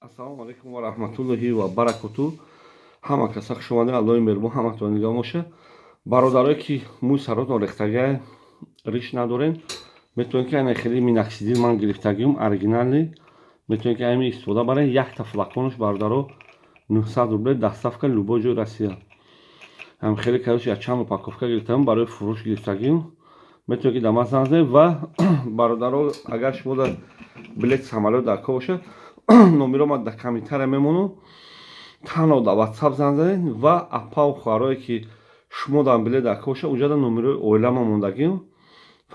Ассалому алайкум ва раҳматуллоҳи ва баракоту. Ҳама каса хуш омадед, Аллоҳи меҳрубон ҳаматон нигоҳ боша. Бародарое, ки мӯи саротон рехтагиа, риш надорен, метавонед, ки айна хеле миноксидил ман гирифтагиум, оригинальный, метавонед, ки ами истифода баред. Якта флаконаш, бародаро, 900 рубле, доставка любой ҷои Россия. Ҳам хеле, короче, якчанд упаковка гирифтам, барои фурӯш гирифтагиум. Метавонед, ки дар ман занг занед. Ва бародаро, агар шумо дар билети самолёт дар кор бошад, номеро ман дар комментария мемонам, танҳо дар Ватсап занг занед. Ва апаву хоҳарое, ки шумо дар билет дар кор бошад, унҷа номерои оилама мондагиум,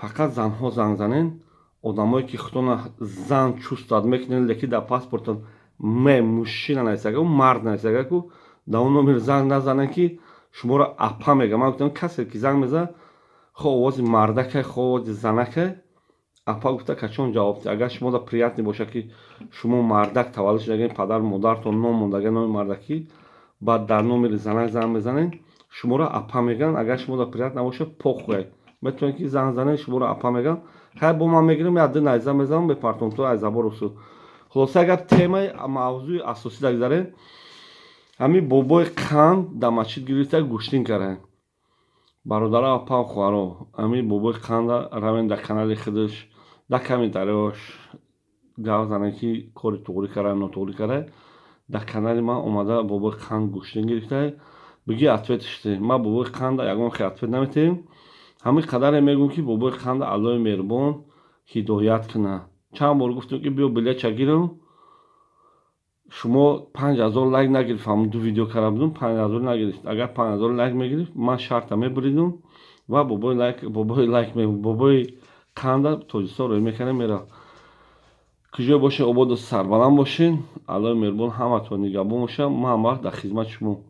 фақат занҳо занг занед. Одамое, ки худтона зан чувствовать мекунед, лекин дар паспортон мужчина нависага, мард нависага ку, дар он номер занг назанед, ки шуморо апа мегӯям. Ман гуфтам, касе ки занг мезанад, хо овози мардакай, хо овози занакай, апа гуфта качон ҷавоб. Агар шумо да приятный бошад, ки шумо мардак таваллуд шудагин, падару модаратон ном мондага номи мардакӣ, баъд дар номери занак занг мезанед, шуморо апа мегӯянд. Агар шумо да приятно набошад, похуй, метавонед, ки занг занед, шуморо апа мегӯянд. Хайр, бо ман мегирам, як ду найза мезанам, мепартом то аз забор усул. Хулоса, агар темаи мавзӯи асосӣ дагзарем, ҳамин бобои қанд дар масҷид гирифта гӯштин кард. Бародаро, апау хоҳаро, ҳамин бобои қанда равен дар канали худаш, дар комментариёш гап занед, ки кори туғрӣ карда, нотуғрӣ карда. Дар канали ман омада бобои қанд гӯштин гирифта, биги ответ ште. Ман бобои қанда ягон хел ответ наметиҳем. Ҳамин қадаре мегӯм, ки бобои қанда Аллоҳи меҳрубон ҳидоят кунад. Чанд бор гуфтем, ки биё билетча гирам. Шумо 5000 лайк нагирифт. Ҳамн ду видео карда будум, 5000 нагирифт. Агар 5000 лайк мегирифт, ман шарта мебуридум ва бобои лайк, бобои лайк, бобои қанда Тоҷикистон рӯй мекардем, мерафт. Куҷое бошед, ободу сарбаланд бошед. Аллоҳи меҳрубон ҳаматон нигаҳбон бошад. Ман ҳам вақт дар хизмати шумо.